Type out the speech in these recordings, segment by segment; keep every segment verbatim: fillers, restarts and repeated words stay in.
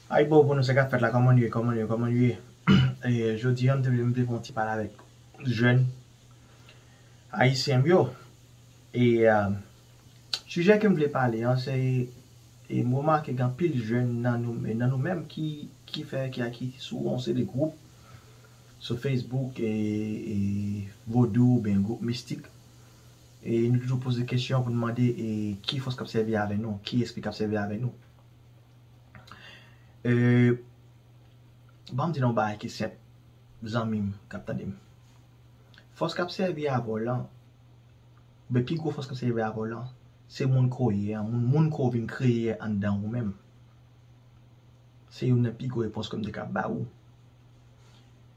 Ay bon, pou nou sa k ap fèt la, kòman nou ye, kòman nou ye, kòman nou ye? E, jodi a, m te vle, m te fè yon ti pale avèk jèn ayisyen m yo. E, e, sijè ke m vle pale an, se, e, m remake gen anpil jèn nan nou, nan nou menm ki, ki fè, ki, ki sou yon seri de gwoup sou Facebook, e, e vodou oubyen gwoup mistik. E nou toujou poze kesyon pou n mande, e, ki fòs k ap sèvi avè nou, ki espri k ap sèvi avè nou. E, ban m di nou yon bagay ki senp, zanmi m k ap tande m. Fòs k ap sèvi avè w lan, oubyen pi gwo fòs k ap sèvi avè w lan, se moun ke w ye an, moun, moun ke w vin kreye anndan ou menm. Se youn nan pi gwo repons ke m te kab ba ou.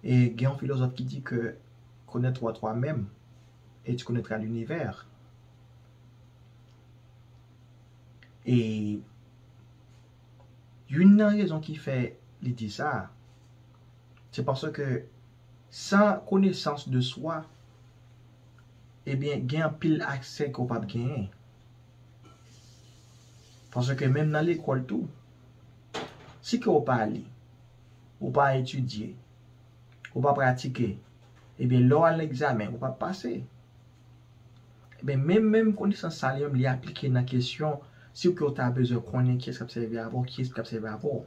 E gen yon filozòf ki di ke connais-toi toi-même et tu connaîtras l'univers. E youn nan rezon ki fè li di sa, se paske san konesans de swa, ebyen, gen anpil aksè ke w p ap genyen. Paske menm nan lekòl tou, si ke w pa li, ou pa etidye, ou pa pratike, ebyen, lè w al nan egzamen, ou p ap pase. Ebyen, menm, menm konesans sa li menm, li aplike nan kesyon si ke w ta bezwen konnen kiyès k ap sèvi avè w, kiyès k ap sèvi avè w.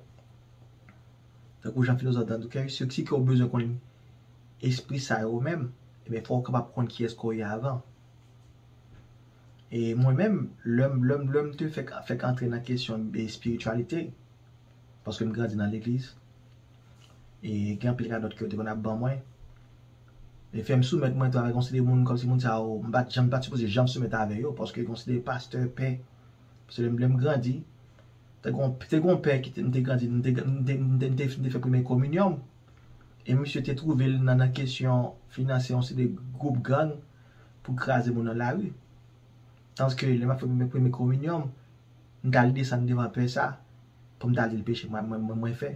Tankou jan filozòf dan Duque, si, si ke w bezwen konn espri sa yo menm, ebyen, fò w kapab konn kiyès ke w ye avan. E mwen menm, lè m, lè m, lè m te fèk, fèk antre nan kesyon espirityalite, paske m grandi nan legliz, e gen anpil radòt ke yo te konn ap ban mwen. E fè m soumèt mwen tou avèk yon seri de moun, kòmsi moun sa yo, m pa t janm, pa t sipoze janm soumèt avè yo, paske gen yon seri de pastè, pè, paske lè m, lè m grandi, te gon, te gon pè ki te, m te grandi, m te, m te, m te, m te, m te fè premye kominyon m. E misye te twouve l nan, nan kesyon finanse yon seri de gwoup gang pou kraze moun nan lari. Tandiske lè m ap fè premye, premye kominyon m, m t al desann devan pè sa pou m t al di l peche mwen, mwen, mwen, mwen fè.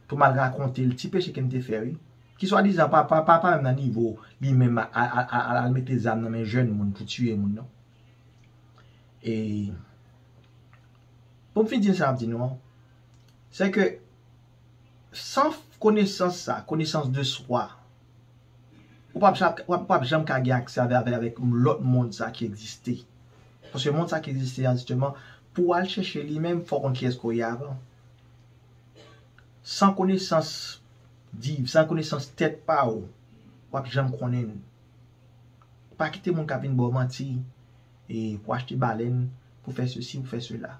Pou m al rakonte l ti peche ke m te fè, wi. Ki swadizan pa, pa, pa, pa menm nan nivo li menm a, a, a, a, al mete zam nan men jèn moun pou tiye moun, non. E pou m fin di sa, m ap di nou an, se ke san konesans sa, konesans de swa, ou p ap, ja- ou p ap, ou p ap janm ka gen aksè avè, avè, avèk lòt mond sa ki egziste. Paske mond sa ki egziste an, jisteman, pou w al chèche li menm, fò w konn kiyès ke w ye avan. San konesans div, san konesans tèt pa w, w ap janm konnen l. Pa kite moun k ap vin ba w manti, e pou achte balèn, pou fè sesi, pou fè sela.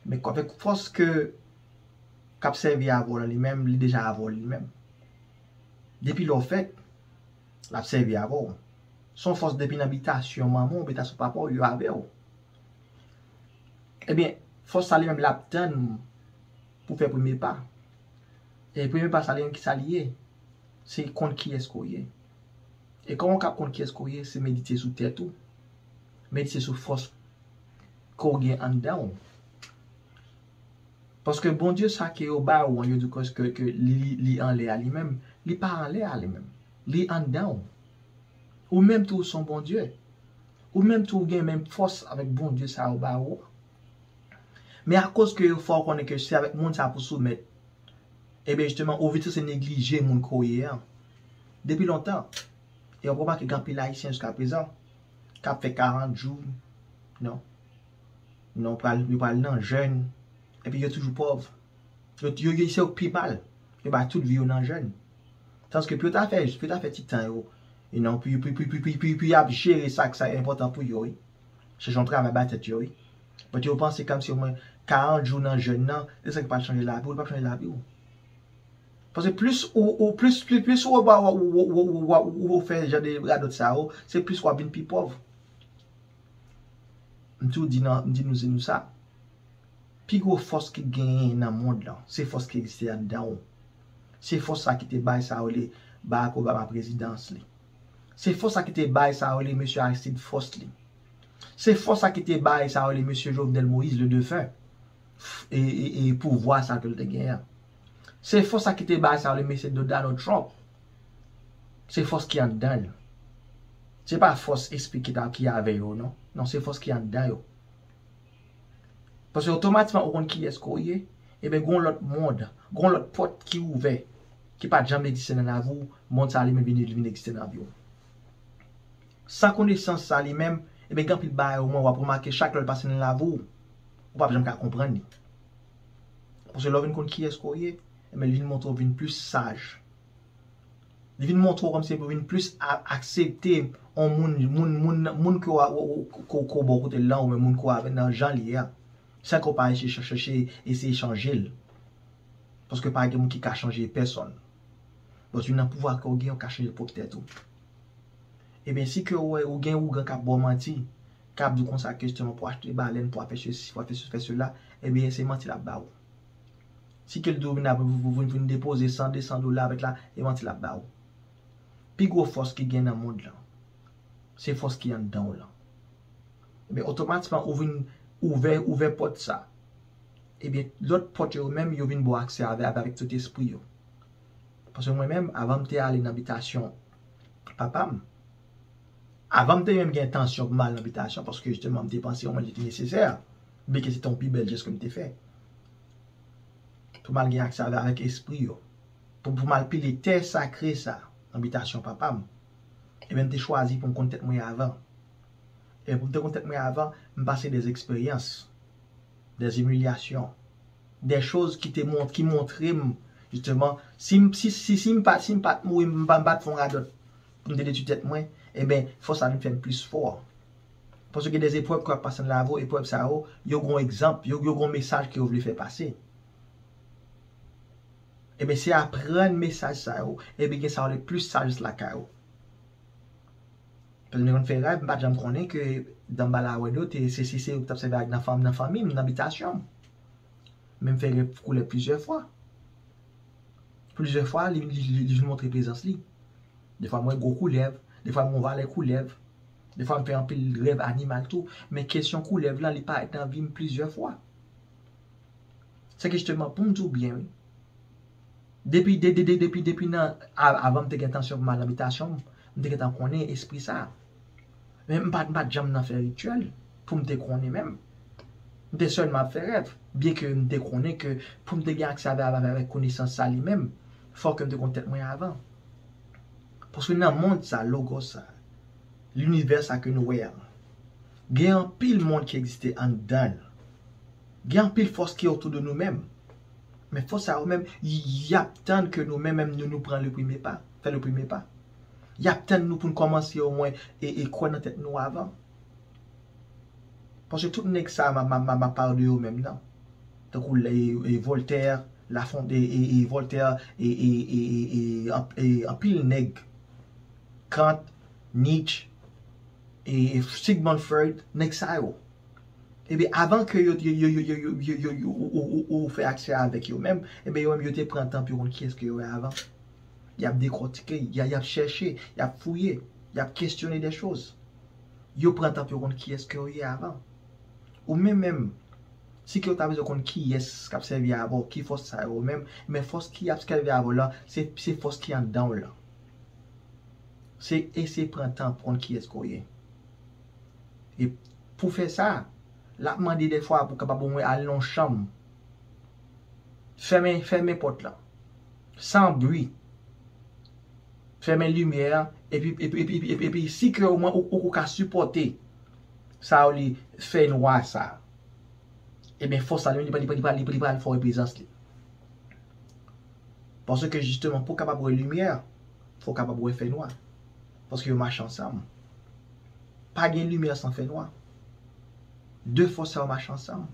Men avèk fòs ke k ap sèvi avè w lan li menm, li deja avè w li menm. Depi lè w fèt, l ap sèvi avè w. Se yon fòs depi nan bitasyon manman w, bitasyon papa w, yo avè w. Ebyen, fòs sa li menm l ap tann pou fè premye pa. E premye pa sa li menm ki sa li ye? Se konn kiyès ke w ye. E kòman w ka konn kiyès ke w ye? Se medite sou tèt ou. Medite sou fòs ke w gen anndan w. Paske Bondye sa ke yo ba ou an, yo di ke, ke, ke li, li, li anlè a li menm, li pa anlè a li menm. Li anndan w. Ou menm tou, ou se yon Bondye. Ou menm tou, ou gen menm fòs avèk Bondye sa yo ba ou an. Men akoz ke yo fè w konnen ke se avèk moun sa pou soumèt, ebyen, jisteman, ou vin sanse neglije moun ke w ye an. Depi lontan, e w ap remake gen anpil Ayisyen jiskaprezan k ap fè karant jou, non? Non, pral, yo pral nan jèn, epi yo toujou pòv. Yo, yo, yo, se yo k pi mal. Yo bay tout vi yo nan jèn. Tandiske pou yo ta fè, pou yo ta fè ti tan yo, e non, pou, pou, pou y ap jere sa k sa enpòtan pou yo, wi. Chèche yon travay bay tèt yo, wi. But yo panse kòmsi omwen karant jou nan jèn nan, se sa ki pral chanje lavi w, li p ap chanje lavi w. Paske plis ou, ou, plis, plis, plis ou, ou, ou fè jan de radòt sa yo, se plis w ap vin pi pòv. M toujou di nan, m di nou, di nou sa. Pi gwo fòs ki genyen nan mond lan, se fòs ki egziste anndan w. Se fòs sa ki te bay sa yo rele Barack Obama prezidans li. Se fòs sa ki te bay sa yo rele mesye Aristide fòs li. Se fòs sa ki te bay sa yo rele mesye Jovenel Moïse, le défunt, e, e, e pouvwa sa ke l te genyen an. Se fòs sa ki te bay sa yo rele mesye Donald Trump. Se fòs ki anndan l. Se pa fòs espri ki ta, ki avè yo, non. Non, se fòs ki anndan yo. Paske otomatikman ou konn kiyès ke w ye, ebyen, gon lòt mond, gon lòt pòt ki ouvè, ki pa t janm egziste nan lavi w, mond sa li menm vin, vin egziste nan lavi w. San konesans sa li menm, ebyen, gen anpil bagay omwen w ap remake chak lè l pase nan lavi w, ou p ap janm ka konprann li. Paske lè w vin konn kiyès ke w ye, ebyen, li vin montre w vin plis saj. Li vin montre w kòmsi pou vin plis a- aksepte yon moun, moun, moun, moun ke w a- w- w- ke w- ke w bò kote l lan, oubyen moun ke w avè nan jan li ye a. San ke w pa eseye ch- chèche eseye chanje l. Paske pa gen moun ki ka chanje pèsonn. Bon, se nan pouvwa ke w gen, w ka chanje pwòp tèt ou. Ebyen, si ke w wè ou gen ougan k ap ba w manti, k ap di w konsa ke jisteman pou achte balèn, pou fè sesi, pou fè sesi, fè sela, ebyen, se manti l ap ba w. Si ke l di w vin ap- vin, vin, vin depoze san, de san dola avèk la, e manti l ap ba w. Pi gwo fòs ki gen nan mond lan, se fòs ki anndan w lan. Ebyen, otomatikman, ou vin ouvè, ouvè pòt sa. Ebyen, lòt pòt yo menm, yo vin ba w aksè avè, avè, avèk tout espri yo. Paske mwen menm, avan m te ale nan bitasyon papa m, avan m te menm gen entansyon pou m al nan bitasyon, paske jisteman m te panse omwen li te nesesè, byenke se te yon pi bèl jès ke m te fè. Pou m al gen aksè avè, avèk espri yo. Pou, pou m al pile tè sakre sa, nan bitasyon papa m. Ebyen, m te chwazi pou m konn tèt mwen avan. E pou m te konn tèt mwen avan, m pase dè eksperyans, dè imilyasyon, dè choz ki te mont, ki montre m, jisteman, si m, si, si, si m pa, si m pa t mouri, m pa, m pa t fè yon radòt pou m te detwi tèt mwen, ebyen, fòs sa vin fè m plis fò. Paske gen dè eprèv ke w ap pase nan lavi w, eprèv sa yo, yo gon egzanp, yo, yo gon mesaj ke yo vle fè pase. Ebyen, se aprann mesaj sa yo, ebyen, gen sa yo rele plis sajès lakay ou. Paske mwen konn fè rèv, m pa t janm konnen ke Danbalawèdo te, se, se, se yo ki t ap sèvi ak nan fanm, nan fanmi m, nan bitasyon m. Men m fè rèv koulèv plizyè fwa. Plizyè fwa, li, li, li, li vin montre prezans li. Defwa m wè gwo koulèv, defwa m wè valè koulèv, defwa m fè anpil rèv animal tou, men kesyon koulèv lan, li parèt nan vi m plizyè fwa. Se ke jisteman, pou m di w byen, wi. Depi, de, de, de, depi, depi nan, a- avan m te gen entansyon pou m al nan bitasyon m, m te gentan konnen espri sa. Men m pa t, m pa t janm nan fè rityèl pou m te konnen menm. M te sèlman ap fè rèv, byenke m te konnen ke pou m te gen aksè avè, avè, avèk konesans sa li menm, fòk ke m te konn tèt mwen avan. Paske nan mond sa, logos sa, linivè sa ke nou wè a, gen anpil mond ki egziste anndan l. Gen anpil fòs ki otou de nou menm. Men fòs sa yo menm, y- y ap tann ke nou menm, menm nou, nou pran le premye pa, fè le premye pa. Y ap tann nou pou n kòmanse omwen e, e kwè nan tèt nou avan. Paske tout nèg sa, m a- m a- m a- m ap pale de yo menm nan. Tankou e, e Voltaire, Lafontaine, e, e, e Voltaire, e, e, e, e, e, anp- e anpil nèg, Kant, Nietzsche, e, e Sigmund Freud, nèg sa yo. Ebyen, avan ke yo, yo, yo, yo, yo, yo, yo, yo, yo, ou, ou, ou, ou fè aksè avèk yo menm, ebyen, yo menm, yo te pran tan pou yo konn kiyès ke yo ye avan. Y ap dekòtike, y a- y ap chèche, y ap fouye, y ap kestyone de choz. Yo pran tan pou yo konn kiyès ke yo ye avan. Ou menm menm, si ke w ta bezwen konn kiyès k ap sèvi avè w, ki fòs sa yo menm, men fòs ki ap sèvi avè w lan, se, se fòs ki anndan w lan. Se eseye pran tan pou konn kiyès ke w ye. E pou fè sa, l ap mande dèfwa pou w kapab omwen al nan yon chanm. Fèmen, fèmen pòt lan. San bri. Fèmen limyè a. Epi, epi, epi, epi, epi, epi si ke omwen ou, ou, ou ka sipòte sa yo li fè nwa sa. Ebyen, fòs sa li, li, li, li, li, li pral fè w wè prezans li. Paske jisteman, pou w kapab wè limyè, fò w kapab wè fènwa. Paske yo mache ansanm. Pa gen limyè san fènwa. De fòs sa yo mache ansanm.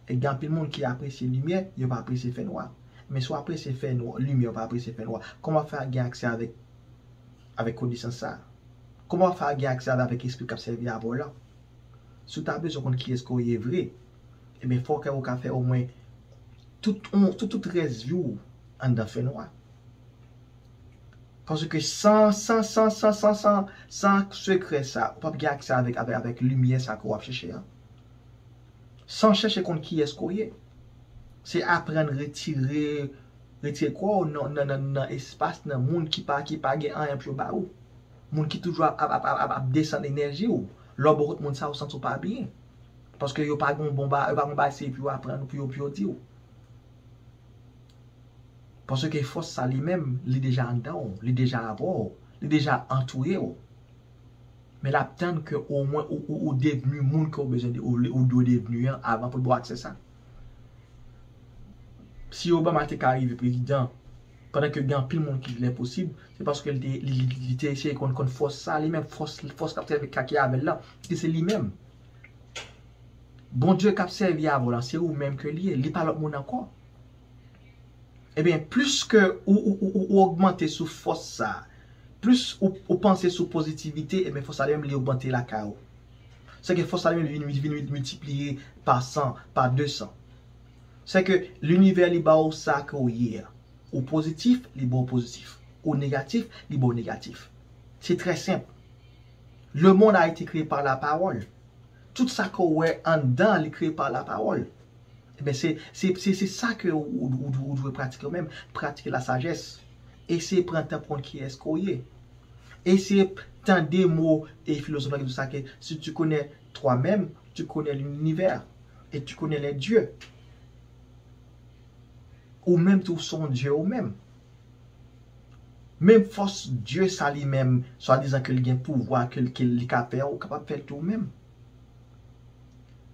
E gen anpil moun ki apresye limyè, yo pa apresye fènwa. Men si w apresye fènwa, limyè, w pa apresye fènwa, kòman w ap fè gen aksè avèk, avèk konesans sa a? Kòman w ap fè gen aksè avèk espri k ap sèvi avè w lan? Si w ta bezwen konn kiyès ke w ye vre, ebyen, fò ke w ka fè omwen tout, on, tout, tout rès vi w anndan fènwa. Paske san, san, san, san, san, san, san sekrè sa, ou p ap gen aksè avèk, avèk, avèk limyè sa ke w ap chèche an. San chèche konn kiyès ke w ye. Se aprann retire, retire kò w nan, nan, nan, nan espas, nan moun ki pa, ki pa gen anyen pou yo ba ou. Moun ki toujou ap, ap, ap, ap, ap desann enèji w. Lè w bò kot moun sa, ou santi w pa byen. Paske yo pa gen bon ba, yo pa gen bagay serye pou yo aprann ou, pou yo, pou yo di w. Paske fòs sa li menm, li deja anndan w, li deja avè w, li deja antoure w. Men l ap tann ke omwen ou, ou, ou devni moun ke w bezwen, ou, ou dwe devni an avan pou l ba w aksè sa. Si Obama te ka rive prezidan, pandan ke gen anpil moun ki di l enposib, se paske li te, li, li, li te eseye konn, konn fòs sa, li menm fòs, fòs k ap sèvi k ap avè l lan, ki se li menm. Bondye k ap sèvi avè w lan, se ou menm ke li ye, li pa lòt moun ankò. Ebyen, plis ke ou, ou, ou, ou ogmante sou fòs sa, plis ou, ou panse sou pozitivite, ebyen, fòs sa li menm li ogmante lakay ou. Se ke fòs sa li menm vin, vin, vin miltipliye pa san, pa de san. Se ke linivè li ba ou sa ke ou ye a. Ou pozitif, li ba ou pozitif. Ou negatif, li ba ou negatif. Se trè senp. Le monde a été créé par la parole. Tout sa ke w wè anndan, li kreye pa lapawòl. Ebyen, se, se, se, se sa ke ou, ou, ou, ou dwe pratike ou menm. Pratike lasajès. Eseye pran tan pou konn kiyès ke w ye. Eseye tande mo e filozòf la ki di sa ke si tu connais toi-même, tu connais l'univers et tu connais les dieux. Ou menm tou, w se yon dye ou menm. Menm fòs Dye sa li menm, swadizan ke li gen pouvwa, ke, ke li ka fè, ou kapab fè l tou ou menm.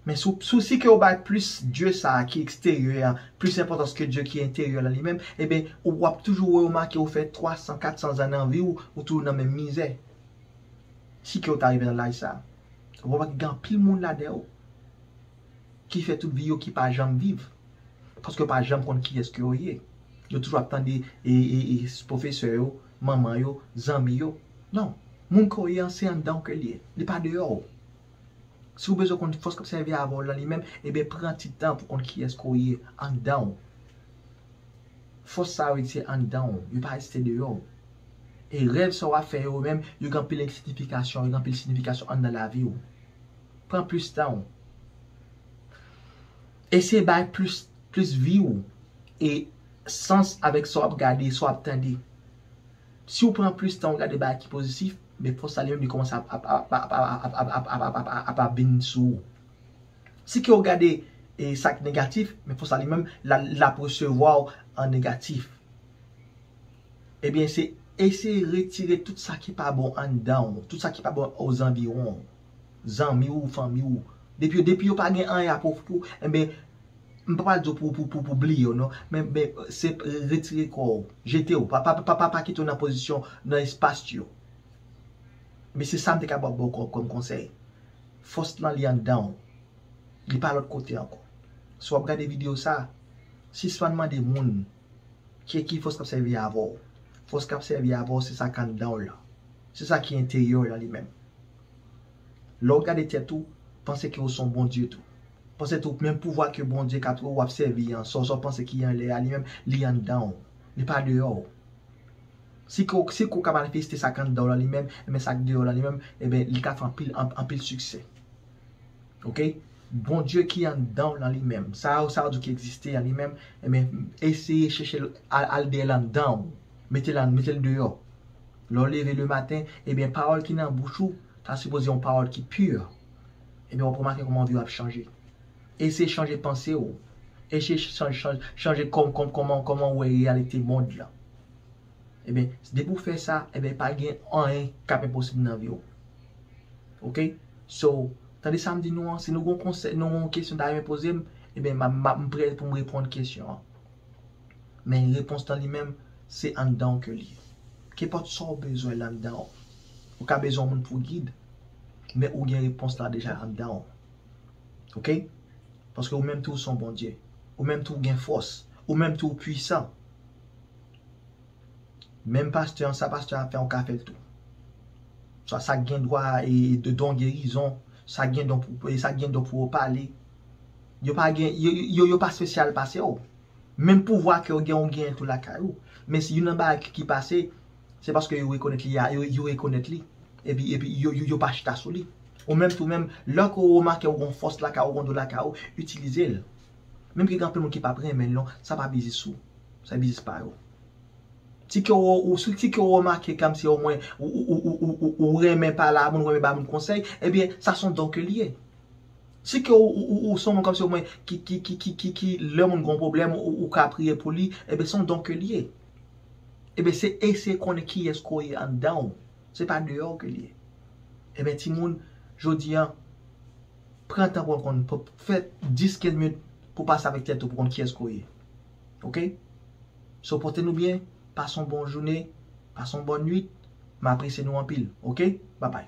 Men si w, si w, si ke w bay plis Dye sa a ki eksteryè a, plis enpòtans ke Dye ki enteryè la li menm, ebyen, ou w ap toujou remake ou fè twa san, kat san zan nan vi w, ou toujou nan menm mizè. Si ke w ta rive nan laj sa a, ou remake gen anpil moun ladan yo ki fè tout vi yo ki pa janm viv. Paske yo pa janm konn kiyès ke yo ye. Yo toujou ap tande e, e, e, pwofesè yo, manman yo, zanmi yo. Non. Moun ke w ye an, se anndan w ke l ye. Li pa deyò w. Si w bezwen konn fòs k ap sèvi avè w lan li menm, ebyen, pran ti tan pou konn kiyès ke w ye anndan w. Fòs sa yo egziste anndan w. Yo pa egziste deyò w. E rèv sa w ap fè yo menm, yo gen anpil siyifikasyon, yo gen anpil siyifikasyon anndan lavi w. Pran plis tan w. Eseye bay plis, plis vi w e sans avèk sa w ap gade, sa w ap tande. Si w pran plis tan w gade bagay ki pozitif, men fòs sa li menm li kòmanse ap, ap, ap vin sou ou. Si ke w gade e sa k negatif, men fòs sa li menm l ap resevwa w an negatif. Ebyen, se eseye retire tout sa ki pa bon anndan w, tout sa ki pa bon ozanviwon w, zanmi w, fanmi w. Depi, depi yo pa gen anyen a pwofri pou, ebyen, m pa pral di w pou, pou, pou, pou bliye yo, non. Men, men se retire kò w, jete w, pa, pa, pa, pa, pa kite w nan pozisyon, nan espas yo. Men se sa m te ka ba w kòm, kòm konsèy. Fòs lan li anndan w. Li pa lòt kote ankò. Si w ap gade videyo sa, sispann mande moun ki, ki fòs k ap sèvi avè w. Fòs k ap sèvi avè w, se sa k anndan w lan. Se sa ki enteryè w lan li menm. Lè w gade tèt ou, panse ke w se yon Bondye tou. Panse tou, menm pouvwa ke Bondye k ap, w ap sèvi an, sa w, sa w panse ki anlè a, li menm, li anndan w. Li pa deyò w. Si ke w, si ke w ka manifeste sa k anndan w lan li menm, ebyen sa k deyò w lan li menm, ebyen li ka fè anpil, anp-, anpil siksè. Oke? Bondye ki anndan w lan li menm, sa, sa w di w ki egziste an li menm, ebyen eseye chèche l, al, al dèyè l anndan w. Mete l, mete l deyò. Lè w leve le maten, ebyen pawòl ki nan bouch ou, sa sipoze yon pawòl ki pi. Ebyen w ap remake kòman vi w ap chanje. Eseye chanje panse w. Eseye chanje, chanje, chanje kòm, kòm, kòman, kòman w wè reyalite mond lan. Ebyen, depi w fè sa, ebyen, pa gen anyen k ap enposib nan vi w. Oke? So, tande sa m di nou an, si nou gon konsèy, nou gon kesyon ta renmen poze m, ebyen, m, m, m prè pou m reponn kesyon an. Men repons lan li menm, se anndan w ke li ye. Kenpòt sa w bezwen l anndan w. Ou ka bezwen yon moun pou gid, men ou gen repons lan deja anndan w. Oke? Paske ou menm tou ou se yon Bondye. Ou menm tou ou gen fòs. Ou menm tou ou pwisan. Menm pastè an, sa pastè an ap fè, ou ka fè l tou. Sa, sa gen dwa e, de don gerizon, sa gen don pou, e sa gen don pou yo pale. Yo pa gen, yo, yo, yo pa espesyal pase w. Menm pouvwa ke w gen, ou gen tou lakay ou. Men si youn nan bagay ki, ki pase, se paske yo rekonèt li a, yo, yo rekonèt li. Epi, epi yo, yo, yo pa chita sou li. Ou menm tou menm, lè ke w remake w gon fòs lakay ou, gon don lakay ou, itilize l. Menm ke gen anpil moun ki p ap renmen l non, sa pa biznis ou. Sa biznis pa yo. Si ke w, ou, si ke w remake kòmsi omwen ou, ou, ou renmen pale a moun, ou renmen ba moun konsèy, ebyen, sa se yon don ke l ye. Si ke ou, ou, ou, ou se yon moun kòmsi ou mwen ki, ki, ki, ki, ki, ki lè moun gen yon pwoblèm, ou, ou ka priye pou li, ebyen se yon don ke li ye. Ebyen se eseye konnen kiyès ke w ye anndan w. Se pa deyò w ke li ye. Ebyen timoun, jodi a, pran tan pou w konn, pou fè dis kenz minit pou pase avèk tèt ou pou konn kiyès ke w ye. Oke? So pote nou byen, pase yon bon jounen, pase yon bòn nwit, m apresye nou anpil. Oke? Babay.